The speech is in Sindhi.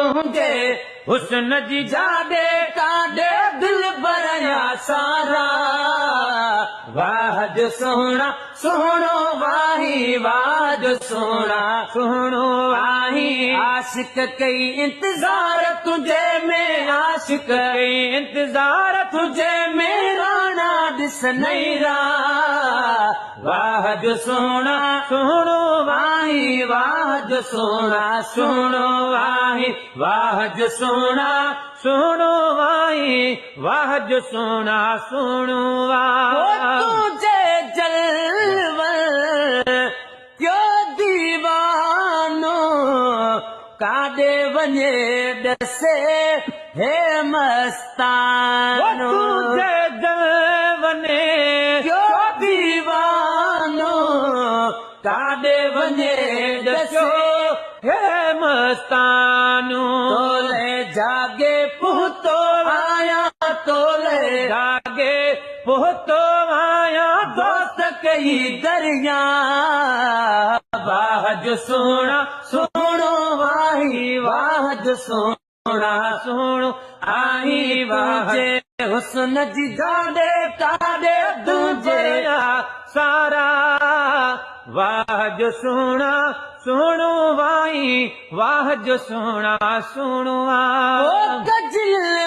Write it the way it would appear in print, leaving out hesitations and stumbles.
تنهنجي حسن جي جاڏي تاڏي دلبر يا سارا. واهه جو سهڻا سهڻو واهي، واهه جو سهڻا سهڻو واهي. عاشق ڪئي انتظار تنهنجي ۾، عاشق ڪئي انتظار تنهنجي ۾، راڻا ڏس نيرا. واهه جو سهڻا سهڻو واهي، واهه جو سهڻا سهڻو واهي، واهه جو سهڻا سهڻو واهي، واهه جو سهڻا سهڻو واهه. تنهنجي جلوي ڪيو ديوانو، ڪاڏي وڃي ڏسي هي مستانو. تنهنجي جلوني ڪيو ديوانو، ڪاڏي وڃي ڏسو هي مستانو. تولي جاڳي پهتو آهيان، تولي جاڳي پهتو آهيان، دوست ڪئي دريا. واهه جو سهڻا سهڻو واهي، واهه جو سهڻا سهڻو آهي. واهه حسن جي جاڏي تاڏي تنهنجي سارا. واهه جو سهڻا سهڻو واهي، واهه جو سهڻا سهڻو آ. ڪجل